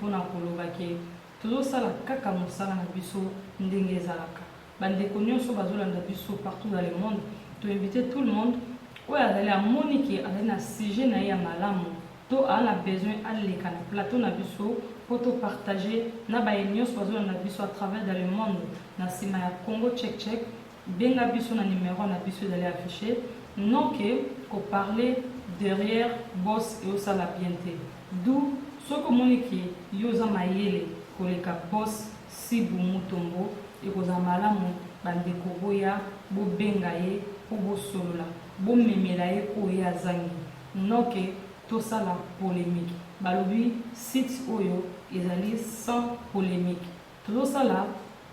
mpona koloba ke tozosala kaka mosala na biso ndenge ezalaka. Bandeko nyonso bazolanda biso partout dans le monde, to invite tout le monde oyo azali amoni ke azali na sujet na ye ya malamu to aza na besoin aleka na plateau na biso mpo to partager na baye nyonso bazolanda biso à travers dans le monde na nsima ya Congo Check Check. Benga biso na numero na biso ezali affiche. Non ke ko parler derrière boss eosala bien te. D'où soki omoni ke yo oza mayele koleka boss Sibu Mutombo, ekozala malamu ba ndeko boya bobenga ye po bosolola, bomemela ye oyo ye azangi. Non ke tosala polemique. Balobi site oyo ezali sans polemique. Tozosala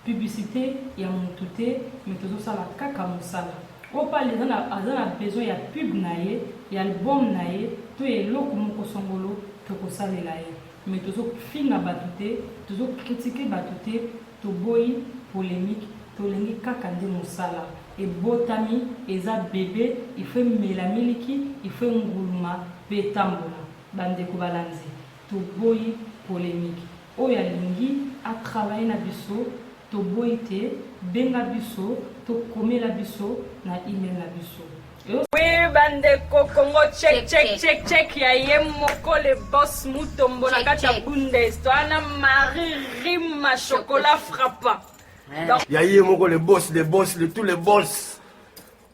publicite ya mutu te mais tozosala kaka musala. Oyo pe aza na aza na besoin ya pub na ye, ya album na ye to ya eloko moko songolo tokosalela ye. Mais tozo finga batu te, tozo critiquer batu te, toboyi polemique, tolingi kaka nde musala. Ebotami, eza bebe, il faut emela miliki, il faut enguluma pe etambola. Ba ndeko balandi, toboyi polemique. Oyo alingi a travailler na biso, toboyi te, benga biso to komela biso na email na biso. Oui, bandeko Congo check check check check ya ye moko le boss Mutombo na kati ya Bundes to ana Marie Rima chocolat frappant. Donc ya ye moko le boss le boss de tous les boss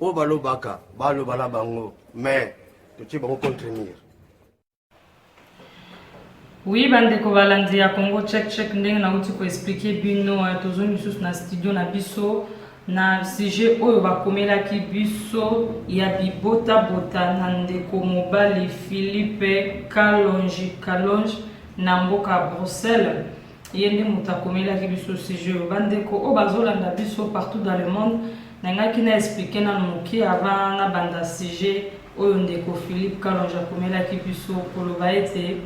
oyo balobaka baloba na bango mais totie bango contre mur. Oui, bandeko balandi ya Congo Check Check, ndenge nauti ko expliquer bino, tozongi lisusu na studio na biso na sujet oyo bakomelaki biso ya bibotabota na ndeko mobali Philippe Kalonji Kalonji na mboka Bruxelles. Ye nde moto akomelaki biso sujet oyo. Bandeko oyo bazolanda biso partout dans le monde, nangaki na expliquer nanu moke avant nabanda sujet oyo ndeko Philippe Kalonji akomelaki biso, koloba ete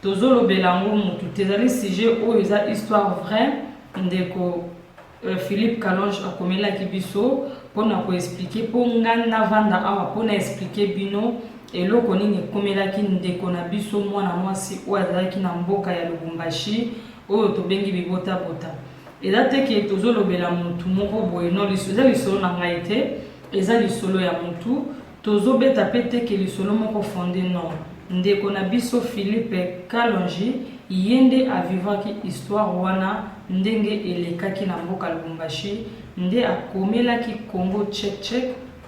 tozolobela yango mutu te, ezali sujet oyo eza histoire vraie. Ndeko Philippe Kalonji akomelaki biso mpona ko expliquer, mpo nga navanda awa mpona expliquer bino eloko nini ekomelaki ndeko na biso mwana mwasi oyo azalaki na mboka ya Lubumbashi oyo tobengi bibotabota. Eza te ke tozolobela mutu moko boye, non, eza lisolo na ngai te, eza lisolo ya mutu. Tozobeta pe te ke lisolo moko fonde, non. Ndeko na biso Philippe Kalonji ye nde a vivraki histoire wana ndenge elekaki na mboka Lubumbashi, nde akomelaki Congo Check Check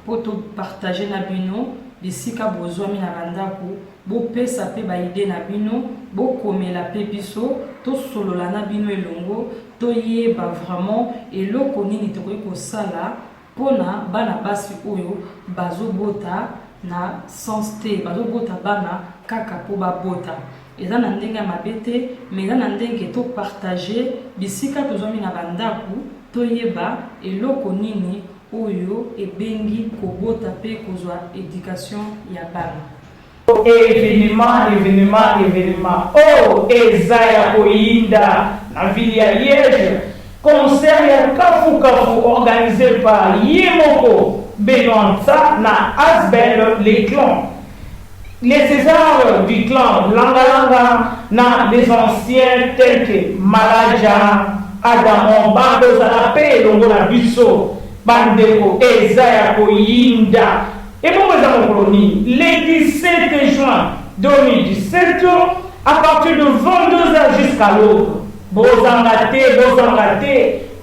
po to partager na bino bisika bozwami na ba ndaku, bopesa pe ba idees na bino, bokomela pe biso tosolola na bino elongo toyeba vraiment eloko nini tokoki kosala Pona bana basi oyo bazo bota na sens te, bazo bota bana kaka po ba bota. Eza na ndenge ya mabe te, mais eza na ndenge to partager bisika tozwami na ba ndaku, toyeba eloko nini oyo ebengi kobota pe kozwa education ya bana. Evenement, evenement, evenement oh eza ya koyinda na ville ya Liège, concert ya kafu kafu organise par ye moko Benoit Nsa na Asbl les clans les Cesars du clan Langa Langa na les anciens tels que Malaja, Adamon bakozala pe elongo na biso ba ndeko eza ya koyinda. Ebongo eza mokolo nini? Le 17 juin 2017 à partir de 22 heures jusqu'à l'aube bozanga te bozanga te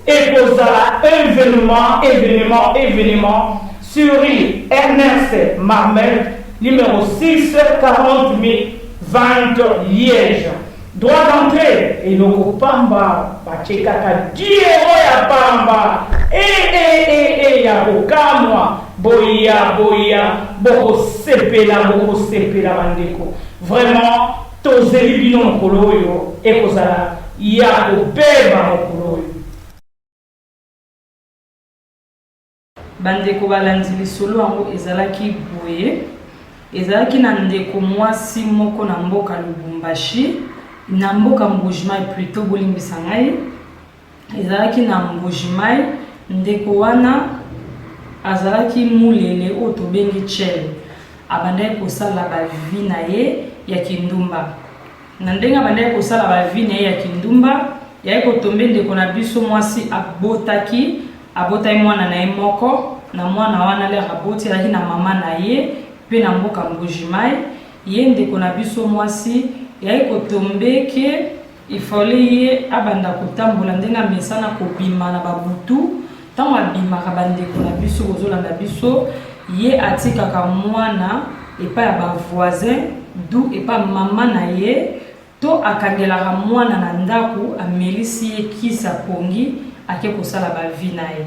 ekozala evenement evenement evenement sur rue Ernest Marmel numero 6 40020 Liège. Droit d'entree eloko pamba batie kaka 10 euros ya pamba eh eh eh eh ya kokamwa boya boya bokosepela bokosepela bandeko vraiment tozeli bino mokolo oyo ekozala ya kobeba mokolo oyo. Bandeko balandi lisolo yango ezalaki boye, ezalaki na ndeko mwasi moko na mboka Lubumbashi, na mboka Mbujimayi plutot, bolimbisa ngai, ezalaki na Mbujimayi. Ndeko wana azalaki mulele oyo tobengi tchel, abandaki kosala ba vie na ye ya kindumba. Na ndenge abandaki kosala ba vie na ye ya kindumba, yaye kotombe ndeko na biso mwasi abotaki, abotaki mwana na ye moko, na mwana wana lere aboti azalaki na mama na ye pe na mboka Mbuji-Mayi, ye ndeko na biso mwasi yaye kotombe ke il fallait ye abanda kotambola ndenge amesana kobima na ba butu, tango abimaka ba ndeko na biso bozolanda biso, ye atikaka mwana epai ya ba voisins d'où epa mama na ye to akangelaka mwana na ndaku amelisi ye kisi ya pongi ake kosala ba vie na ye.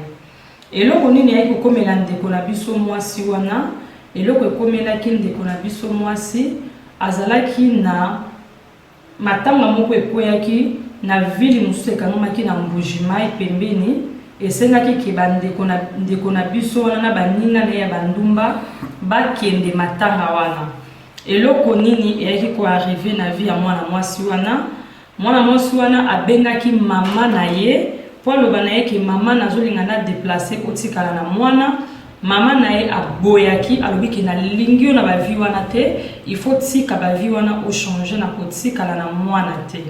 Eloko nini eyaki kokomela ndeko na biso mwasi wana? Eloko ekomelaki ndeko na biso mwasi azalaki na Matanga moko ekweyaki na vile mosusu ekangamaki na Mbuji-Mayi pembeni, esengaki ke ba ndeko na ndeko na biso wana na baninga na ye ya bandumba bakende matanga wana. Eloko nini eyaki ko arriver na vie ya mwana mwasi wana? Mwana mwasi wana abengaki mama na ye po aloba na ye ke mama nazolinga na deplacer otikala na mwana. Mama na ye aboyaki, alobi ke nalingi yo na ba vie wana te, il faut tika ba vie wana o changer na kotikala na mwana te.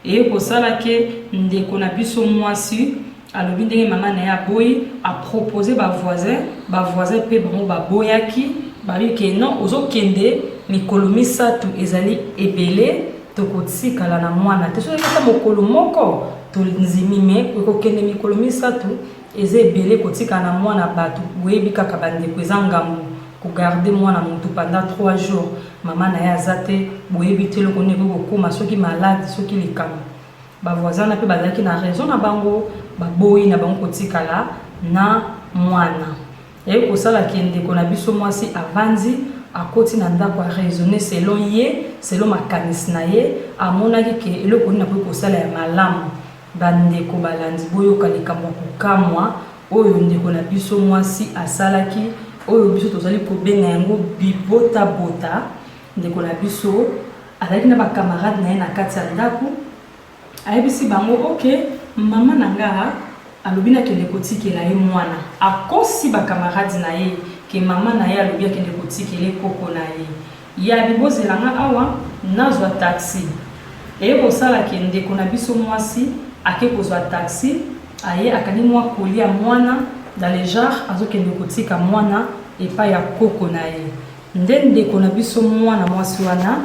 Eye kosala ke ndeko na biso mwasi alobi ndenge mama na ye aboyi, a proposer ba voisins, ba voisins pe bango baboyaki, balobi ke non ozo kende mikolo misatu ezali ebele tokotikala na mwana te, soki ata mokolo moko tondimi mais okokende mikolo misatu Eza ebele kotikala na mwana batu boyebi kaka ba ndeko eza ngambu ko garder mwana mutu pendant 3 jours maman naye aza te boyebi te eloko nini ekoki kokoma soki malade soki likambo ba voisin wana pe bazalaki na raison na bango baboyi na bango kotikala na mwana eye kosala ke ndeko na biso mwasi avandi akoti na ndako a raisonner selon ye selon makanisi na ye amonaki ke eloko nini akoki kosala ya malamu Ba ndeko balandi boyoka likambo ya kokamwa oyo ndeko na biso mwasi asalaki, oyo biso tozali kobenga yango bibota bota. Ndeko na biso azalaki na ba camarades na ye na kati ya ndako, ayebisi bango ok, mama na nga alobi nakende kotikela ye mwana. Akosi ba camarades na ye ke mama na ye alobi akende kotikela ye koko na ye. Yabi bozela nga awa nazwa taxi. Eye kosala ke ndeko na biso mwasi ake kozwa taxi, aye akangi mwa colis ya mwana dans le genre azokende kotika mwana epai ya koko na ye. Nde ndeko na biso mwana mwasi wana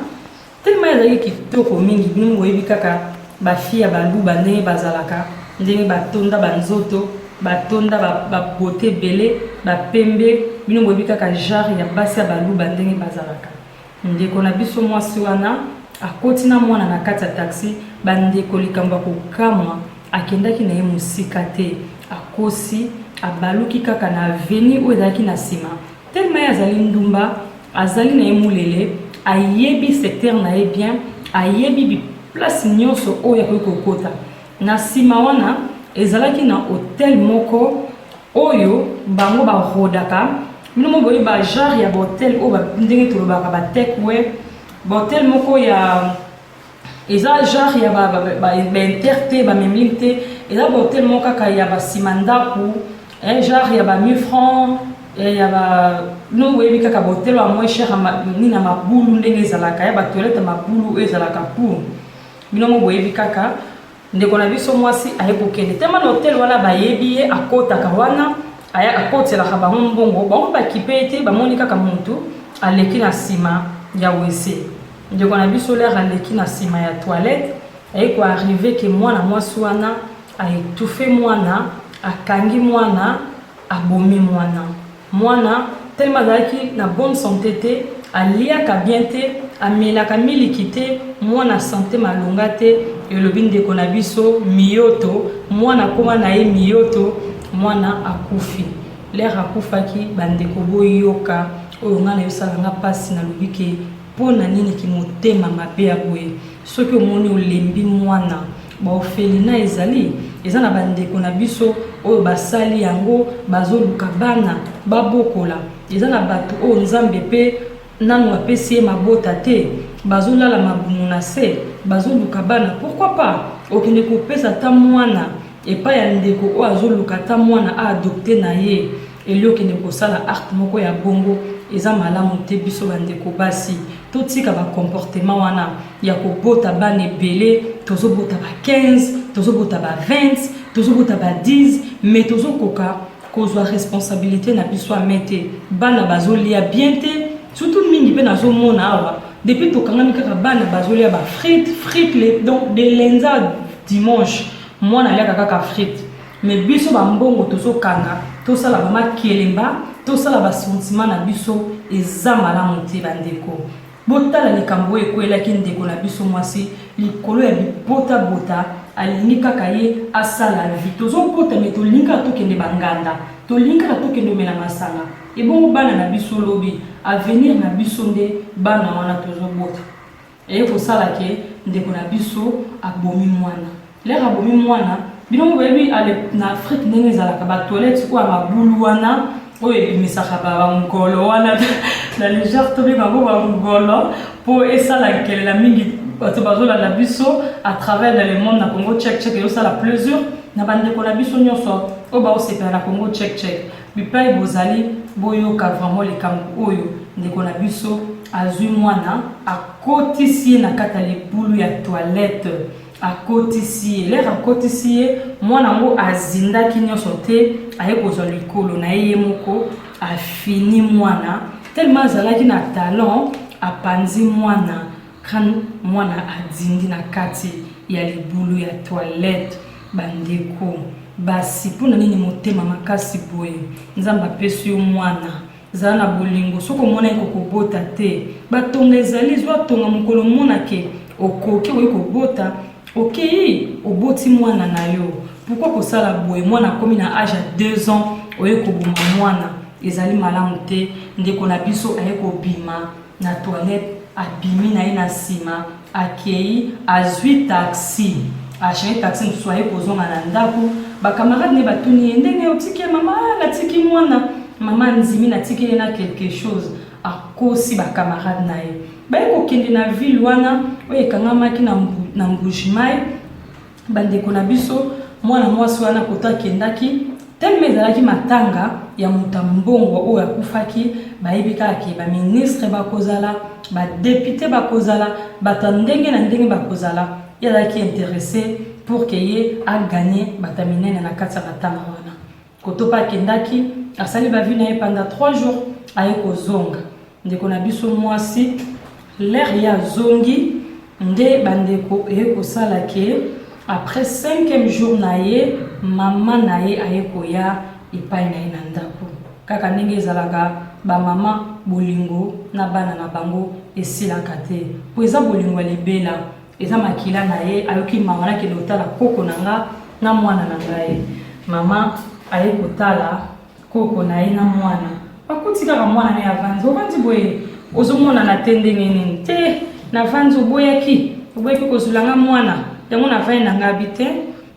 tellement ye azalaki kitoko mingi, bino boyebi kaka ba filles ya baluba ndenge bazalaka, ndenge batonda ba nzoto, batonda ba, ba beaute ebele, ba pembe, bino boyebi kaka genre ya basi ya baluba ndenge bazalaka. Ndeko na biso mwasi wana akoti na mwana na kati ya taxi, ba ndeko likambo ya kokamwa, akendaki na ye mosika te, akosi, abaluki kaka na avenue oyo ezalaki na sima, tellement ye azali ndumba, azali na ye mulele, ayebi secteur na ye bien, ayebi bi place nionso oyo akoki kokota. Na sima wana ezalaki na hotel moko oyo bango ba rodaka, bino moko boyebi ba genre ya ba hotel oyo ndenge tolobaka ba take way, ba hotel moko ya eza genre ya ba, ba, ba, ba inter te, ba memling te, eza ba hotel moko kaka ya ba sima ndaku, eh, genre ya ba 1000 francs, eh, ya ba bino boyebi kaka ba hotel ya moins cher nini ya mabulu ndenge ezalaka ya ba toilette ya mabulu oyo ezalaka pour bino moko boyebi kaka. Ndeko na biso mwasi aye kokende tema na hotel wana, bayebi ye, akotaka wana, aya akotielaka bango mbongo, bango bakipe ye te, bamoni kaka mutu aleki na sima ya wese. Ndeko na biso lere aleki na sima ya toilette, aye ko arrive ke mwana mwasi wana a etouffe mwana, akangi mwana, abomi mwana. Mwana tellement azalaki na bonne sante te, aliaka bien te, amelaka miliki te, mwana sante malonga te, elobi ndeko na biso Miyoto, mwana akoma na ye Miyoto, mwana akufi. Lere akufaki, ba ndeko boyoka oyo nga nayosala nga pasi, nalobi ke po na nini kimotema mabe ya boye? Soki omoni olembi mwana, ba orphelinat ezali, eza na ba ndeko na biso oyo basali yango, bazoluka bana babokola, eza na batu oyo Nzambe pe nanu apesi ye mabota te, bazolala mabumu na se, bazoluka bana, pourquoi pas okende kopesa ata mwana epai ya ndeko oyo azoluka ata mwana a adopter na ye, elie okende kosala acte moko ya bongo, eza malamu te. Biso ba ndeko basi. Totika ba comportement wana ya kobota bana ebele, tozobota ba 15, tozobota ba 20, tozobota ba 10, mais tozokoka kozwa responsabilité na biso ame te. Bana bazolia bien te, surtout mingi mpe nazomona awa depuis tokangami kaka bana bazolia ba frites, frites les, donc de lundi à dimanche mwana aliaka kaka frites. Mais biso ba mbongo tozokanga, tosala ba makelemba, tosala ba sentiment na biso eza malamu te bandeko. Botala likambo oyo ekwelaki ndeko na biso mwasi likolo ya bibotabota, alingi kaka ye asala vie. Tozobota mais tolingi kaka tokende ba nganda, tolingi kaka tokende omela masanga. Ebongo bana na biso lobi, avenir na biso nde bana wana tozobota. Eye kosala ke ndeko na biso abomi mwana. L'heure abomi mwana, bino moko boyebi na Afrique ndenge ezalaka, ba toilettes oyo ya mabulu wana oyo ebimisaka ba ngolo wana na légère tobenga yango ba ngolo mpo esala nkelela mingi. Bato bazolanda biso à travers dans le monde na Congo Check Check, ezosala plaisir na bandeko na biso nyonso oyo baosepela na Congo Check Check. Bipai bozali, boyoka vraiment likambo oyo. Ndeko na biso azwi mwana, akotisi ye na kati ya libulu ya toilette, akotisi ye. Lere akotisi ye, mwana yango azindaki nyonso te, aye kozwa likolo na ye ye moko, afini mwana. Tellement azalaki na talon, apanzi mwana crâne, mwana adindi na kati ya libulu ya toilette. Bandeko basi, mpona nini motema makasi boye? Nzambe apesi yo mwana, zala na bolingo. Soki omonaki kokobota te, batonga ezali, zwa tonga. Mokolo omonake okoki okoki kobota, okei oboti mwana na yo. Pourquoi kosala boye? Mwana akomi na age ya 2 ans, oye koboma mwana, ezali malamu te. Ndeko na biso aye kobima na toilette, abimi na ye na nsima, akei azwi taxi, achange taxi mosusu, aye kozonga na ndako. Bacamarade ne batuni ye ndenge otiki ye. Mama, natiki mwana, mama andimi natiki ye na quelque chose. Akosi bacamarade na ye, baye kokende na ville wana oyo ekangamaki na Mbujimayi. Bandeko na biso, mwana mwasi wana koto akendaki telema ezalaki matanga ya moto ya mbongo oyo akufaki. Bayebi kaka ke baministre bakozala, badepute bakozala, bato ya ndenge na ndenge bakozala. Ye azalaki intéressé pour ke ye aganye bato ya minene na kati ya matanga wana. Koto mpe akendaki, asali bavi na ye pendant 3 jours, aye kozonga. Ndeko na biso mwasi, l'heure ye azongi nde bandeko eye kosala ke après 5e jour na ye, mama na ye aye koya epai na ye na ndako. Kaka ndenge ezalaka, bamama bolingo na bana na bango esilaka te, po eza bolingo ya libela, eza makila na ye. Ayoki mawa, nakende kotala koko na nga na mwana na ngai. Mama aye kotala koko na ye na mwana, bakuti kaka mwana na ye avandi. Ovandi boye, ozomonana te, ndenge nini te? Navandi, oboyaki, oboyaki kozwila nga mwana yango, navandi na nga bi te,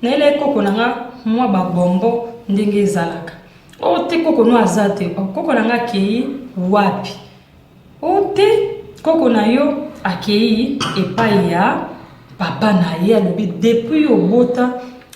nayela ye koko na nga mwa babombo ndenge ezalaka. O te, koko no aza te. Koko na nga akei wapi? O te, koko na yo akei epai ya papa na ye. Alobi depuis obota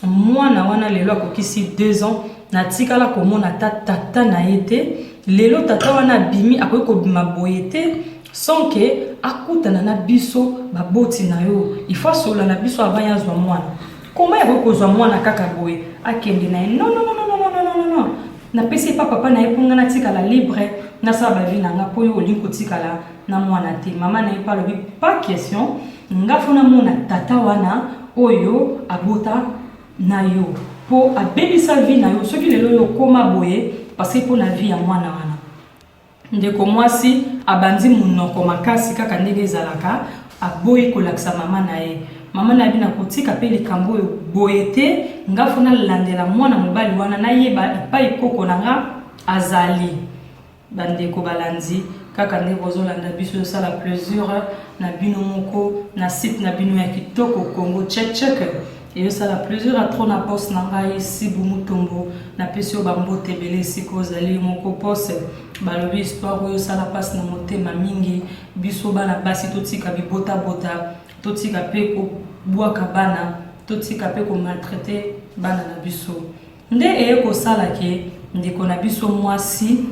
mwana wana, lelo akokisi 2 ans, natikala komona ata tata na ye te. Lelo tata wana abimi, akoki kobima boye te sans ke akutana na biso baboti na yo. Il faut asolola na biso avant ye azwa mwana. Koma yakoki kozwa mwana kaka boye akende na ye? Non, non, non, non, non, non, non, non. Napesi ye pa papa na ye mpo nga natikala libre, nasala bavi na nga, mpo yo olingi kotikala na mwana te. Mama na ye mpe alobi pas question, nga fo namona tata wana oyo abota na yo, mpo abebisa vie na yo. Soki lelo oyo okóma boye, parce que mpo na vie ya mwana wana. Ndeko mwasi abandi monoko makasi kaka ndenge ezalaka, aboyi kolakisa mama na ye. Mama na ye bina kotika mpe likambo oyo boye te, nga fo nalandela mwana mobali wana, nayeba epai koko na nga azali. Bandeko balandi, kaka nde bozolanda biso, ezosala plaisir na bino moko na site na bino ya kitoko Congo Check Check. Eyosala plaisir ya trop na poste na ngai Sibu Mutombo, napesi yo bambote ebele esika ozali moko. Poste balobi histoire oyo osala mpasi na motema mingi. Biso bana basi totika bibotabota, totika mpe kobwaka bana, totika mpe komaltraite bana na biso. Nde eye kosala ke ndeko na biso mwasi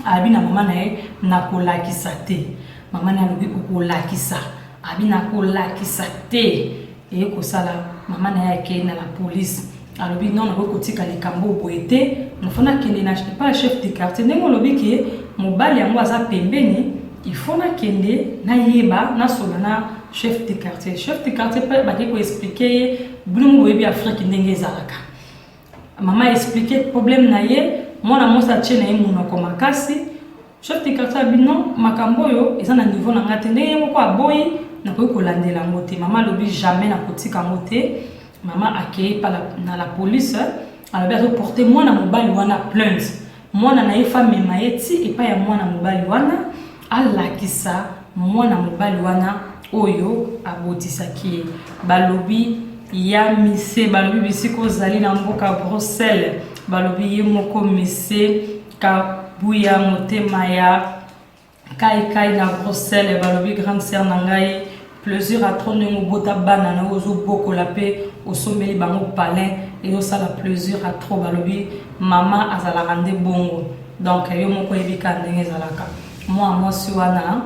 abi na mama na ye nakolakisa te. Mama na alobi okolakisa, abi nakolakisa te. Eye kosala mama na ye akei na la police, alobi non, nakoki kotika likambo boye te, nafo nakende na epai ya chef de quartier. Ndenge olobi ke mobali yango aza pembeni, il faut nakende nayeba nasola na chef de quartier. Chef de quartier mpe bakei koexpliquer ye, bino mo boyebi Afrique ndenge ezalaka. Mama expliquer problème na ye, mwana mwasi atie na ye monoko makasi. Chef de quartier abi non, makambo oyo eza na niveau na ngai te, ndenge ye moko aboyi, nakoki kolandela yango te. Mama alobi jamais nakotika yango te. Mama akei pa na la police, alobi azoporte mwana mobali wana plainte. Mwana na ye fa mema ye ti epai ya mwana mobali wana, alakisa mwana mobali wana oyo abotisaki ye. Balobi ya mise, balobi bisika ozali na mboka Bruxelles, balobi ye moko mise Kabuya motema ya kai kai na Bruxelles, balobi grande sœur na ngai, plaisir à trop ndenge obota bana na yo, ozobokola mpe osombeli bango palin, ezosala plaisir à trop. Balobi mama azalaka nde bongo, donc yo moko oyebi kaka ndenge ezalaka. Mwana mwasi wana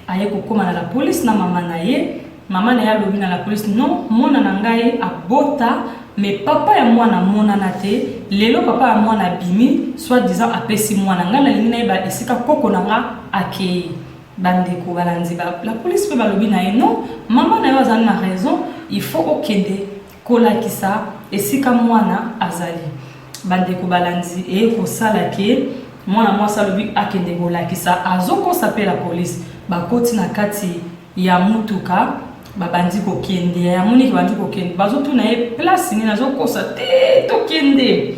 aye kokóma na la police na mama na ye. Mama na ye alobi na la police non, mwana na ngai abota, mais papa ya mwana amonana te. Lelo papa ya mwana abimi, soit disant apesi mwana ngai, nalingi nayeba esika koko na nga akei. Bandeko balandi ba la police mpe balobi na ye non, mama na yo azali na raison, il faut okende kolakisa esika mwana azali. Bandeko balandi, eye kosala ke mwana mwasi alobi akende kolakisa, azokosa mpe la police. Bakoti na kati ya mutuka, babandi kokende, ya moniki bandi kokende, bazotuna ye place nini, azokosa te, tokende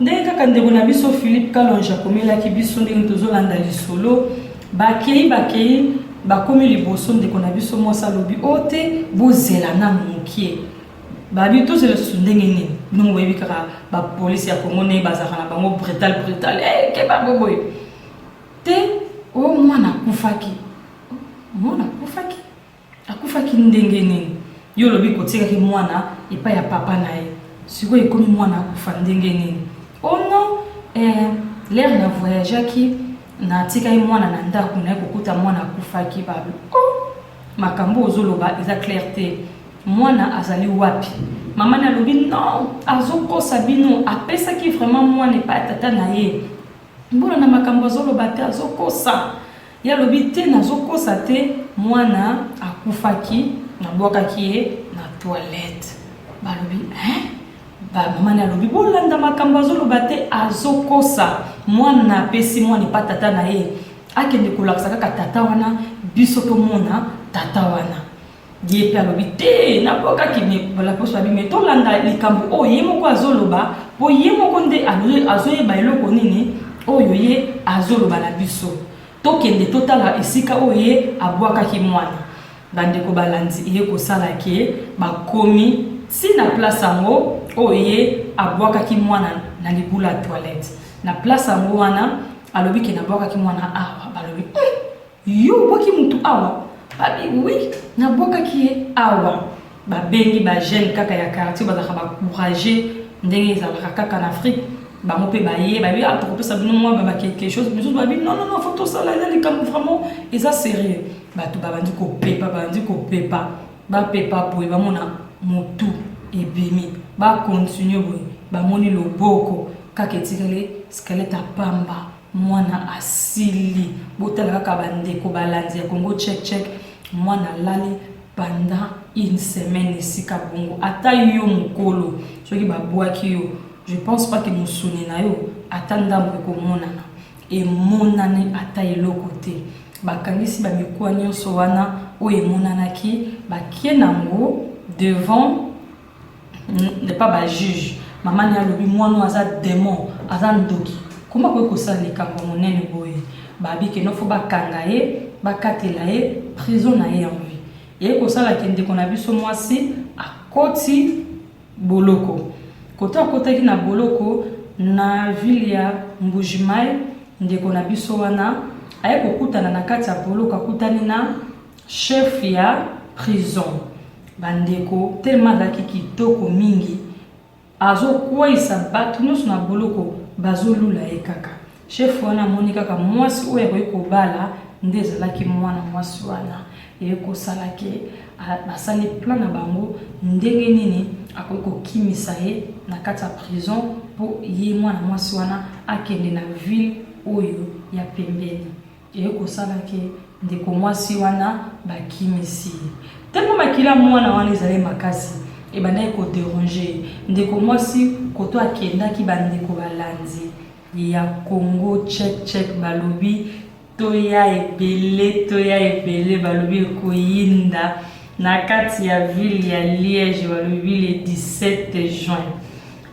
ndenge kaka ndeko na biso Philippe Kalonge akomelaki biso. Ndenge tozolanda lisolo, bakei bakei, bakomi liboso, ndeko na biso mwasi alobi o te, bozela nanu mokie. Babi tozela susu ndenge nini? Bino boyebi kaka bapolisi ya Kongo ndenge bazalaka na bango brutal brutal, hey, keba boboye te. O mwana akufaki, mwana akufaki, akufaki ndenge nini? Yo olobi kotikaki mwana epai ya papa na ye, sikoyo ekomi mwana akufa ndenge nini? Oh non, eh, l'heure na voyageaki, natikaki mwana na ndako, naye kokuta mwana akufaki. Babi oh, makambo ozoloba eza clair te, mwana azali wapi? Mama na alobi non, azokosa bino, apesaki vraiment mwana epai ya tata na ye. Mbona na makambo azoloba te, azokosa. Ye alobi te, nazokosa te, mwana akufaki, nabwakaki ye na toilette. Balobi hein? Bamama na alobi bolanda makambo azoloba te, azokosa. Mwana apesi mwana epa tata na ye, akende kolakisa kaka tata wana, biso tomona tata wana. Ye mpe alobi te, nabwakaki. Laposo abi me tolanda likambo oyo ye moko azoloba, mpo ye moko nde azoyeba eloko nini oyo ye azoloba na biso. Tokende totala esika oyo ye abwakaki mwana. Bandeko balandi, eye kosala ke bakomi ntina place yango oyo ye abwakaki mwana na libula ya toilette. Na place yango wana alobi ke nabwakaki mwana awa. Balobi yo obwaki mutu awa? Babi oui, nabwakaki ye awa. Babengi bajeune kaka ya quartier, bazalaka bacourage ndenge ezalaka kaka na Afrique. Bango mpe baye, babi ah, tokopesa bino mwa ba quelque chose. Misusu babi non, non, non, faut tosala, eza likambo vraiment eza sérieux. Bato babandi kopepa, babandi kopepa, bapepa boye, bamona motu ebimi, bacontinue boye, bamoni loboko kaka etikali, squelette apamba, mwana asili. Botala kaka, bandeko balandi ya Congo Check Check, mwana alali pendant une semaine esika bongo. Ata yo mokolo, soki babwaki yo, je pense pas ke mosuni na yo ata ndambo ekomonana, emonani ata eloko te. Bakangisi bamikuwa nyonso wana oyo emonanaki, bakie nango devant pa bajuge. Mama ni alobi mwana aza démon, aza ndoki, koma koki kosala likambo monene boye? Babi ke nofo bakanga ye, bakatela ye prison na ye. Yango ye kosalaki ndeko na biso mwasi akoti boloko. Koto akotaki na boloko na ville ya Mbujimai, ndeko na biso wana aye kokutana na kati ya boloko, akutani na chef ya prison. Bandeko, telema azalaki kitoko mingi, azokweyisa bato nyonso na boloko, bazolula ye kaka. Chef wana amoni kaka mwasi oyo akoki kobala. nde ezalaki mwana mwasi wana. Eye kosala ke basali plan na bango ndenge nini akoki kokimisa ye na kati ya prison mpo ye mwana mwasi wana akende na ville oyo ya pembeni. Eye kosala ke ndeko mwasi wana bakimisi ye. Tellement makila mwana wana ezali makasi, ebandaki ko deranger ye. Ndeko mwasi koto akendaki bandeko balandi ya Congo check check balobi toya ebele, toya ebele, balobi ekoyinda na kati ya ville ya Liège, balobi le 17 juin.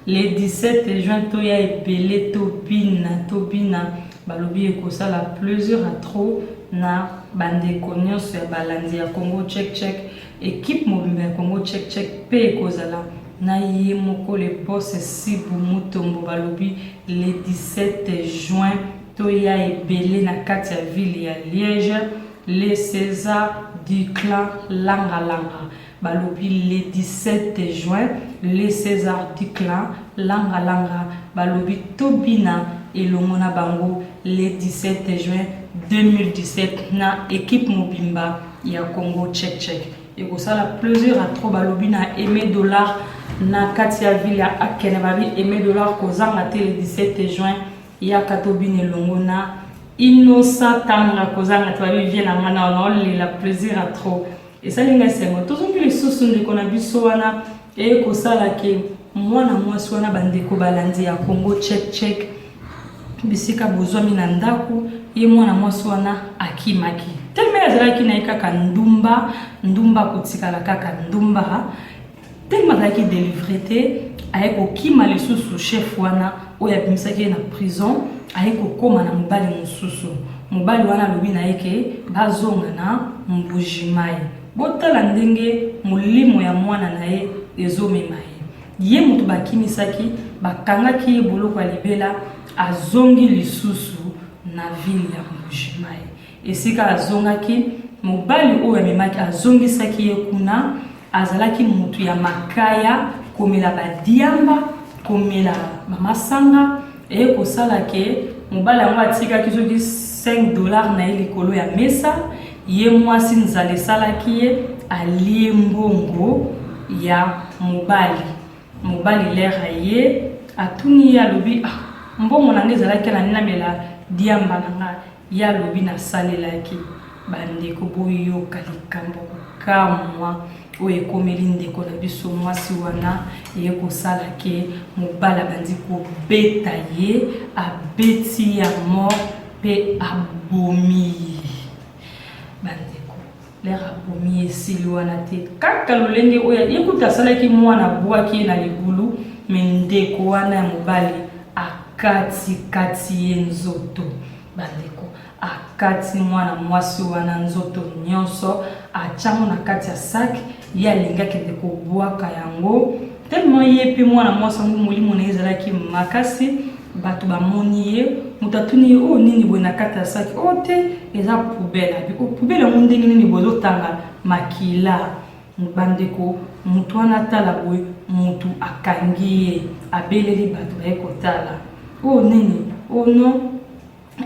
Le 17 juin toya ebele, tobina, tobina, balobi ekosala plaisir à trop na bandeko nyonso ya balandi ya Congo check check. Equipe mobimba ya Congo check check pe ekozala na ye moko le boss Sibu Mutombo, balobi le 17 juin toya ebele na kati ya ville ya Liège, le César du clan Langa Langa. Balobi le 17 juin, le César du clan Langa Langa, balobi tobina elongo na bango le 17 juin 2017 na equipe mobimba ya Congo check check. Ekosala plaisir à trop. Balobi na Aimé Dollar na kati ya ville ya Akene, babi Aimé Dollar kozanga te le 17 juin yaka tobina elongo na Innocent Tanga, kozanga te, babi vie na nga na olela plaisir à trop. Esali ngai esengo. Tozongi lisusu ndeko na biso wana eye kosala ke mwana mwasi wana, bandeko balandi ya Congo check check bisika bozwami na ndako, ye mwana mwasi wana akimaki tellement azalaki na ye kaka ndumba, ndumba kotikala kaka ndumba, tellement azalaki délivré te. Aye kokima lisusu chef wana oyo abimisaki ye na prison, aye kokóma na mobali mosusu. Mobali wana alobi na ye ke bazonga na Mbujimayi. Botala ndenge molimo ya mwana na ye ezomema ye. Ye moto bakimisaki, bakangaki ye boloko ya libela, azongi lisusu na ville ya Mbujimayi. Esika azongaki, mobali oyo amemaki azongisaki ye kuna, azalaki motu ya makaya, komela badiamba, komela bamasanga. Eye kosala ke mobali yango atikaki soki 5 $ na ye likolo ya mesa. Ye mwasi, nzala esalaki ye, alie mbongo ya mobali. Mobali lere ye atuni ye, alobi: "Ah, mbongo na ngai ezalaki na nini? Namela diamba na nga." Ye alobi: "Nasalelaki." Bandeko, boyoka likambo kokamwa oyo ekomeli ndeko na biso mwasi wana. Eye kosala ke mobali abandi kobeta ye, abeti ya mort mpe abomi ye. Bandeko, lere abomi, esili wana te. Kaka lolenge oyo ye kuta asalaki mwana, abwaki ye na libulu, me ndeko wana ya mobali akatikati ye nzoto. Bandeko, akati mwana mwasi wana nzoto nyonso, atiango na kati ya sac. Ye alingi akende kobwaka yango. Tellement ye mpe mwana mwasi yango molimo na ye ezalaki makasi, bato bamoni ye, moto atuni ye: "Oyo nini boye na kati ya sac?" "Oyo te, eza poubelle." Abi: "O poubelle yango ndenge nini bozotanga makila?" Bandeko, motu wana atala boye, motu akangi ye, abeleli bato baye kotala: "Oyo nini?" "Oyo non,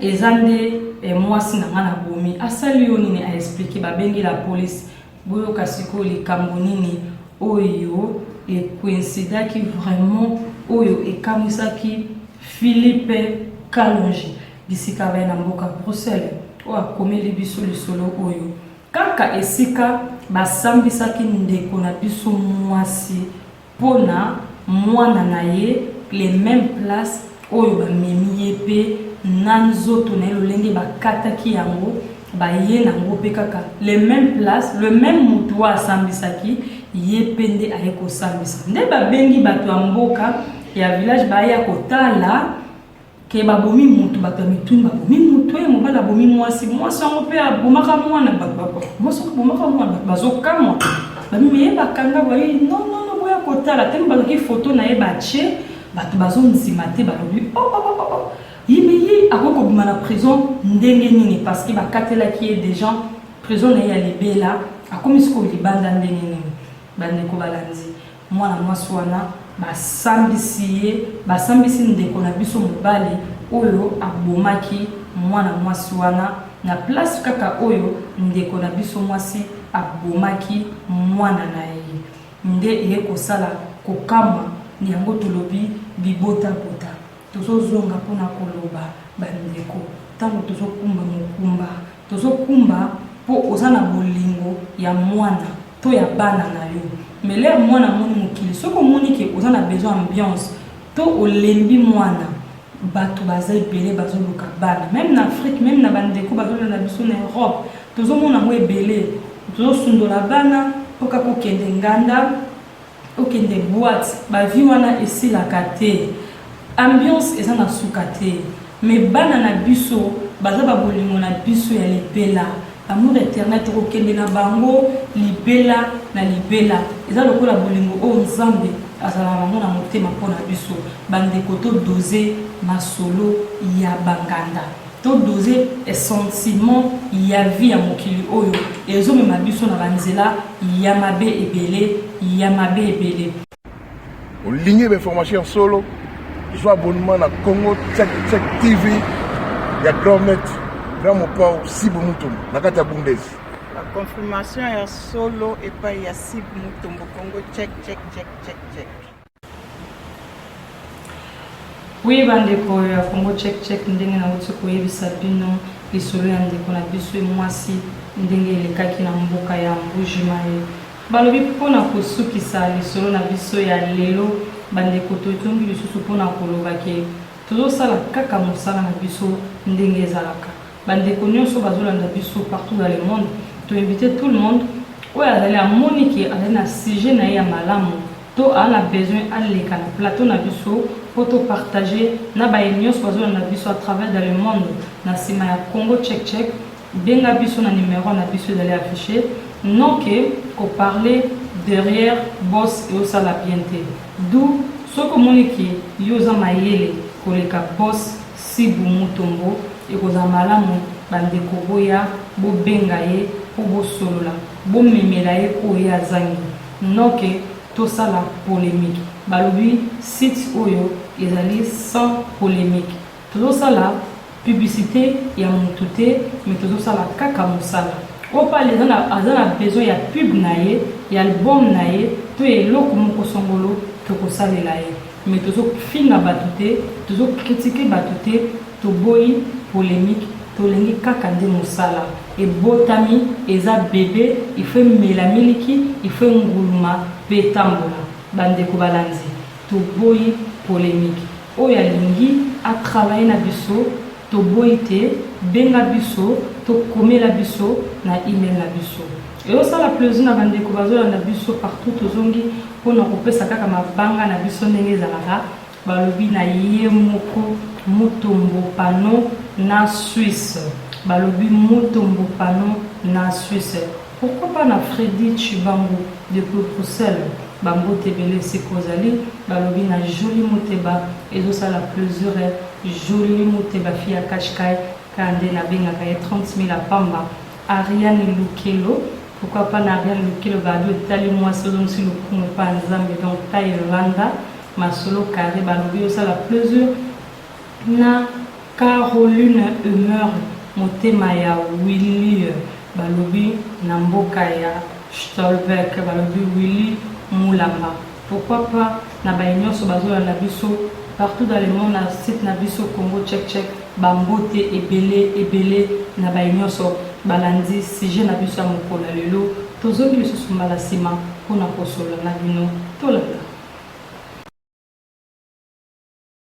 eza nde mwasi na nga na bomi." "Asali yo nini?" Aexpliquer, babengi la police. Boyoka sikoyo likambo nini oyo ekoinsidaki vraiment, oyo ekamwisaki Philippe Kalongi bisika baye na mboka Bruxelles, oyo akomeli biso lisolo oyo. Kaka esika basambisaki ndeko na biso mwasi mpona mwana na ye, les mêmes place oyo bamemi ye mpe na nzoto na ye lolenge bakataki yango, baye nango mpe kaka le même place, le même motu oyo asambisaki ye mpe nde aye kosambisa. Nde babengi bato ya mboka ya village, baya kotala ke babomi mutu. Bato ya mituni: "Babomi mutu oyo, mobali abomi mwasi, mwasi yango mpe abomaka mwana, mwasi yango abomaka mwana." Bato bazokamwa, babimi ye bakanga bayi: "Non, non, non, boya kotala." Teme bazwaki foto na ye, batie, bato bazondima te. Balobi: "Oh, oh, oh, oh. Ye me ye akoki kobima na prison ndenge nini? Parce que bakatelaki ye déjà prison na ye ya libela, akomi sikoyo libanda ndenge nini?" Bandeko balandi, mwana mwasi wana basambisi ye, basambisi ndeko na biso mobali oyo abomaki mwana mwasi wana. na place kaka oyo ndeko na biso mwasi abomaki mwana na ye. Nde eye kosala kokamwa, yango tolobi bibotabota. Tozozonga mpo na koloba bandeko, ntango tozokumba mokumba, tozokumba mpo oza na bolingo ya mwana to ya bana na yo. Mais l'heure mwana amoni mokili, soki omoni ke oza na besoin ambiance to olembi mwana, bato baza ebele bazoluka bana, meme na Afrique, meme na bandeko bazolanda biso na Europe, tozomona yango ebele. Tozosundola bana mpo kaka okende nganda, okende boite, ba vie wana esilaka te, ambiance eza na suka te. Mais bana na biso baza ba bolingo na biso ya libela, amour eternel, tokokende na bango libela na libela. Eza lokola bolingo oyo Nzambe azalaka nango na motema mpo na biso. Bandeko, to doser masolo ya ba nganda, to doser sentiment ya vie ya mokili oyo ezomema biso na ba nzela ya mabe ebele, ya mabe ebele. Olingi ba information ya solo, zwa abonnement na Congo Check Check TV ya Grand Maître Grand Mopao Sibu Mutombo na kati ya Bundes. Ba confirmation ya solo epai ya Sibu Mutombo Congo Check Check Check Check Check. Oui bandeko ya Congo Check Check, ndenge nauti koyebisa bino lisolo ya ndeko na biso mwasi ndenge elekaki na mboka ya Mbuji-Mayi. Balobi mpo na kosukisa lisolo na biso ya lelo, bandeko, tozongi lisusu mpo na koloba ke tozosala kaka mosala na biso ndenge ezalaka. Bandeko nyonso bazolanda biso partout dans le monde, to invite tout le monde oyo azali amoni ke azali na sujet na ye ya malamu to aza na besoin aleka na plateau na biso mpo to partager na baye nyonso bazolanda biso à travers dans le monde na nsima ya Congo Check Check. Benga biso na numero na biso ezali affiche, non que ko parler derrière boss eosala bien te. D'où soki omoni ke yo oza mayele koleka boss Sibu Mutombo, ekozala malamu ba ndeko boya bobenga ye po bosolola, bomemela ye oyo ye azangi, non que tosala polemique. Balobi site oyo ezali sans polemique. Tozosala publicite ya mutu te mais tozosala kaka musala. Oyo pe aza na aza na besoin ya pub na ye, ya album na ye to ya eloko moko songolo tokosalela ye. Mais tozo finga batu te, tozo critiquer batu te, toboyi polemique, tolingi kaka nde musala. Ebotami eza bebe il faut emela miliki, il faut enguluma pe etambola. Ba ndeko balandi toboyi polemique. Oyo alingi a travailler na biso toboyi te, benga biso to komela biso na email na biso. Ezo sala plaisir na ba ndeko bazo landa biso partout, tozongi pona kopesa kaka mabanga na biso ndenge ezalaka, balobi na ye moko Mutombo Pano na Suisse, balobi Mutombo Pano na Suisse. Pourquoi pas na Freddy Tshibangu depuis Bruxelles ba mbote ebele esika ozali balobi na Jolie Muteba ezo sala plaisir Jolie Muteba fille ya Kashkai kaka nde na bengaka ye 30.000 ya pamba Ariane Lukelo pourquoi pas na Ariane Lukelo balobi otali mwasi ozongisi lokumu epa Nzambe donc taille evanda masolo carre balobi osala plaisir na Caroline Humeur motema ya Willy balobi na mboka ya Stolbeck balobi Willy Mulamba pourquoi pas na baye nionso bazolanda biso partout dans le monde na site na biso Congo Check Check ba mbote ebele ebele na baye nionso balandi sujet na biso ya mokolo ya lelo tozongi lisusu mbala sima pona kosolola na bino tolanda.